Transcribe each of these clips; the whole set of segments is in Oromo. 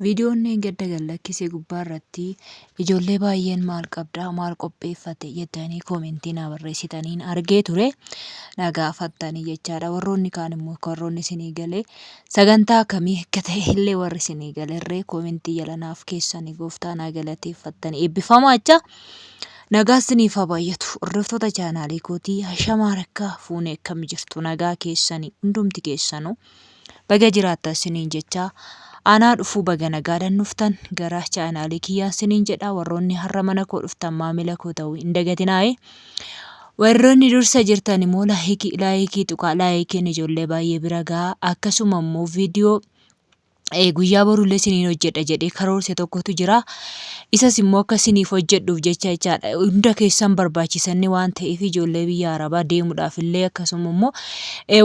Viidiyoon dheengadda gad lakkise gubbaa irratti ijoollee baay'een maal qabdaa maal qopheeffate jettanii koomentii naa barreessitaniin argee ture. Na gaafattanii jechaadha. Warroonni kaan immoo warroonni isinii galee sagantaa akkamii akka ta'e illee warri isinii galerree koomentii jala naaf keessanii gooftaa naa galateeffattanii eebbifamaa jecha. Nagaa isiniif haa baay'atu. Hordoftoota chaanaalii kootii hashamaa rakkaa fuunee akkam jirtu nagaa keessanii hundumti keessanuu. Baga jiraattan siniin jechaa anaa dhufuu baga nagaadhan dhuftan gara chaanaalii kiyyaan siniin jedha warroonni har'a mana koo dhuftan maamila koo ta'uu hin dagatinaayi. Warroonni dursa jirtan immoo laayikii laayikii tuqaa laayikiin ijoollee baay'ee bira ga'a akkasuma immoo viidiyoo guyyaa borullee isiniin hojjedha jedhee karoorse tokkotu jira. Isas immoo akka isiniif hojjedhuuf jecha jechaadha. Hunda keessan barbaachisanni waan ta'eef ijoollee biyya Arabaa deemuudhaaf illee akkasuma immoo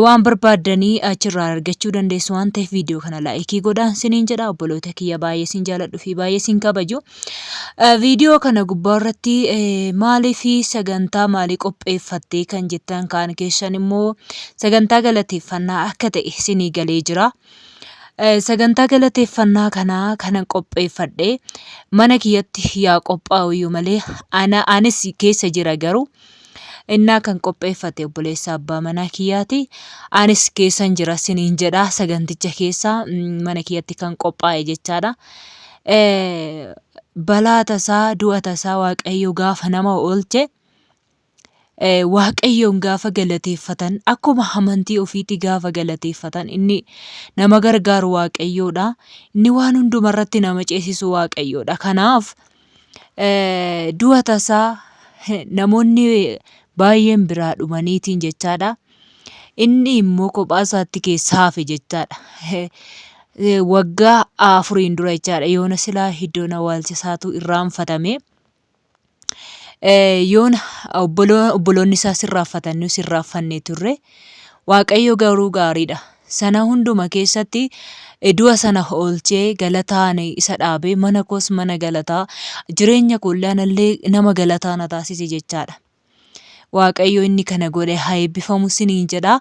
waan barbaaddanii achirraa argachuu dandeessu waan ta'eef viidiyoo kana laayikii godhaan isiniin jedha. Obboloota kiyya baay'ee isin jaaladhu fi baay'ee isin kabaju. Viidiyoo kana gubbaa irratti maaliif sagantaa maalii qopheeffattee kan jettan kaan keessan immoo sagantaa galateeffannaa akka ta'e isinii galee jira. Sagantaa galateeffannaa kanaa kanan qopheeffadhe mana kiyyatti yaa qophaa'uyyuu malee ana anis keessa jira garuu innaa kan qopheeffate obboleessa abbaa manaa kiyyaati. Anis keessan jira siniin jedha saganticha keessa mana kiyyatti kan qophaa'e jechaadha. Balaa tasaa du'a tasaa Waaqayyo gaafa nama oolche Waaqayyoon gaafa galateeffatan akkuma amantii ofiitti gaafa galateeffatan inni nama gargaaru Waaqayyoodha. Inni waan hundumarratti nama ceesisu Waaqayyoodha. Kanaaf du'a tasaa namoonni baay'een biraa dhumaniitiin jechaadha. Inni immoo kophaa isaatti keessaa hafe jechaadha. Waggaa afuriin dura jechaadha. Yoona silaa iddoon awwaalcha isaatu irraanfatame. Yoona obboloonni isaa sirraafatan nus irraanfannee turre. Waaqayyo garuu gaariidha. Sana hunduma keessatti du'a sana oolchee galataan isa dhaabee mana koos mana galataa jireenya koollee anallee nama galataa na taasise jechaadha. Waaqayyo inni kana godhe haa eebbifamu siniin jedha.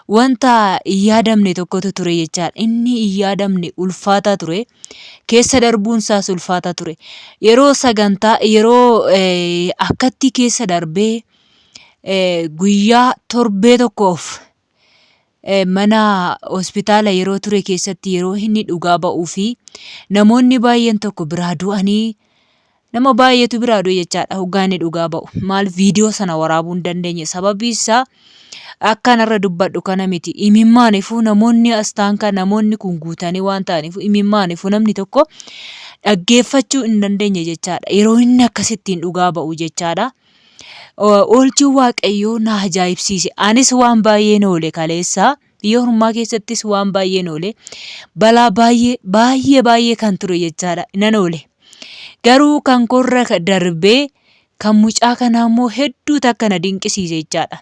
Wanta hin yaadamne tokkotu ture jechaadha. Inni hin yaadamne ulfaataa ture. Keessa darbuun isaas ulfaataa ture. Yeroo sagantaa yeroo akkatti keessa darbee guyyaa torbee tokkoof mana hospitaala yeroo ture keessatti yeroo inni dhugaa ba'uu fi namoonni baay'een tokko biraa du'anii nama baay'eetu biraa du'e jechaadha hoggaa inni dhugaa ba'u. Maal viidiyoo sana waraabuu hin dandeenye sababii isaa akkan irra dubbadhu kana miti imimmaanifuu namoonni as ta'an kan namoonni kun guutanii waan ta'aniif imimmaanifuu namni tokko dhaggeeffachuu hin dandeenye jechaadha yeroo inni akkasittiin dhugaa ba'u jechaadha. Oolchuun Waaqayyoo na ajaa'ibsiise. Anis waan baay'een oole kaleessa. Biyya ormaa keessattis waan baay'een oole. Balaa baay'ee baay'ee baay'ee kan ture jechaadha. Nan oole. Garuu kan koorra darbee kan mucaa kanaa immoo hedduu takka na dinqisiise jechaadha.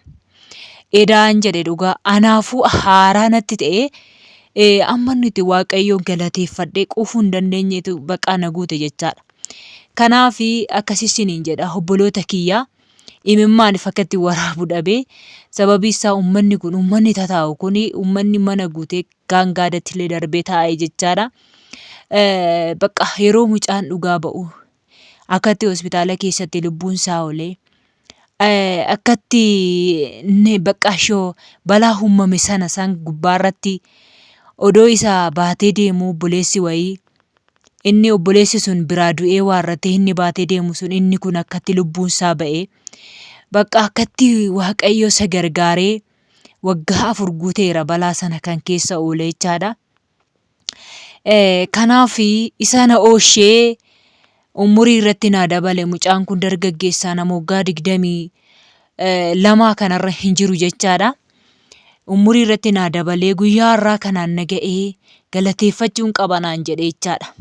Edaan jedhe dhugaa anaafuu haaraa natti ta'ee amma nuti Waaqayyoon galateeffadhee quufuu hin dandeenyetu baqaa na guute jechaadha. Kanaaf akkas isiniin jedha obboloota kiyya imimmaanif akka itti waraabu dhabee sababii isaa ummanni kun ummanni tataa'u kun ummanni mana guutee gaangaadatti illee darbee taa'e jechaadha. Bakka yeroo mucaan dhugaa ba'u akkatti hospitaala keessatti lubbuun isaa oolee akkatti bakka shoo balaa uumame sana san gubbaarratti odoo isa baatee deemuu obboleessi wayii Inni obboleessi sun biraa du'ee waarratee inni baatee deemu sun inni kun akkatti lubbuun isaa ba'e. Bakka akkatti Waaqayyo isa gargaaree waggaa 4 guuteera balaa sana kan keessa oole jechaadha. Kanaaf isa na ooshee umurii irratti naa dabale mucaan kun dargaggeessaa nama waggaa 22 kanarra hin jiru jechaadha. Umurii irratti naa dabalee guyyaa har'aa kanaan na ga'ee galateeffachuun qaba naan jedhe jechaadha.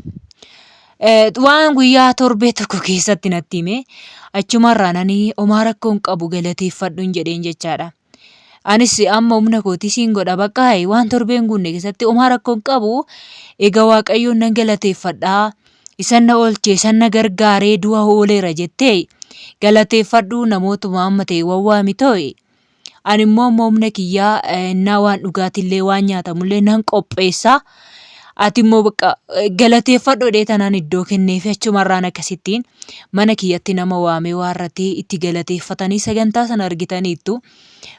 Waan guyyaa torbee tokko keessatti natti hime achumarraa nani homaa rakkoo hin qabu galateeffadhuun jedheen jechaadha. Anis amma humna kootii siin godha bakka waan torbee hin guunne keessatti homaa rakkoo hin qabu egaa waaqayyoon nan galateeffadha isan na oolche isan na gargaaree du'a ooleera jettee galateeffadhu namootuma amma ta'e wawwaami too'i. Ani immoo amma humna kiyyaa innaa waan dhugaatillee waan nyaatamullee nan qopheessa. Ati immoo bakka galateeffadhu jedhee tanaan iddoo kenneefi achumarraan akkasittiin mana kiyyatti nama waamee waarratee itti galateeffatanii sagantaa sana argitaniittu.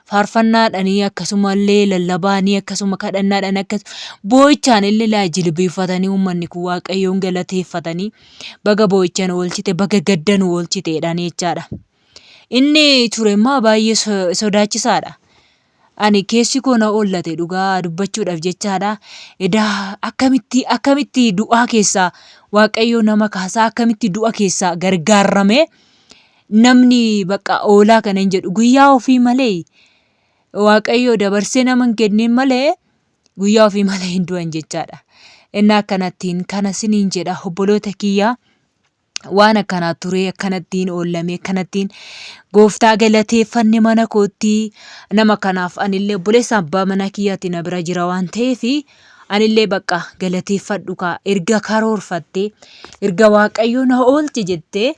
Faarfannaadhanii akkasumallee lallabaanii akkasuma kadhannaadhaan akkas boo'ichaan illee laa jilbeeffatanii uummanni kun Waaqayyoon galateeffatanii baga boo'icha nu oolchite baga gadda nu oolchite jedhanii jechaadha. Inni ture immoo baay'ee sodaachisaadha. Ani keessi koo na hollate dhugaa dubbachuudhaaf jechaadha. Edaa akkamitti akkamitti du'aa keessaa Waaqayyo nama kaasaa akkamitti du'a keessaa gargaarramee namni bakka oolaa kana hin jedhu guyyaa ofii malee Waaqayyo dabarsee nama hin kennin malee guyyaa ofii malee hin du'an jechaadha. Innaa akkanattiin kana siniin jedha obboloota kiyyaa. Waan akkanaa ture akkanattiin oollamee akkanattiin gooftaa galateeffanne mana kootti nama kanaaf anillee obboleessa abbaa manaa kiyyaatti na bira jira waan ta'eef anillee bakka galateeffadhu kaa erga karoorfattee erga Waaqayyo na oolche jettee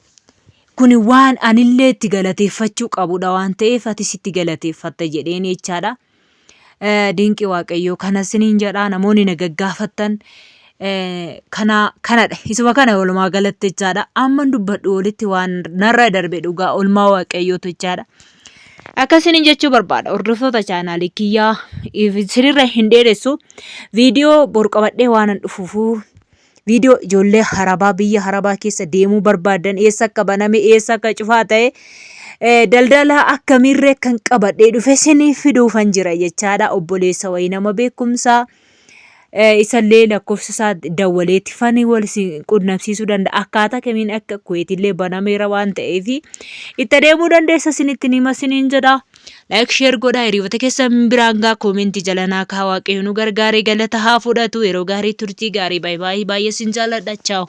kuni waan anillee itti galateeffachuu qabudha waan ta'eef atis itti galateeffatta jedheen jechaadha. Dinqii Waaqayyoo kana isiniin jedha namoonni na gaggaafattan kana kanadha isuma kana walumaa galatti jechaadha amman dubbadhu olitti waan narra darbe dhugaa olmaa Waaqayyootu jechaadha. Akka isiniin jechuu barbaada hordoftoota chaanaalii kiyyaa isinirra hin dheeressu viidiyoo bor qabadhee waanan dhufuufuu Viidiyoo ijoollee harabaa biyya harabaa keessa deemuu barbaadan eessa akka baname eessa akka cufaa ta'e daldala akkamiirree kan qabadhee dhufe siniif fiduufan jira jechaadha. Obboleessa wayii nama beekumsaa isallee lakkoofsa isaa dawwaleetti fani wal isin qunnamsiisuu danda'a. Akkaataa kamiin akka kuweetillee banameera waan ta'eef itti adeemuu dandeessa isinitti nima isiniin jedha. Like share godhaa hiriyoota keessan biraan gaa koomentii jala naa kaa waaqayyo nu gargaaree galata haa fudhatu yeroo gaarii turtii gaarii baay'ee baay'ee sin jaalladha chaaw.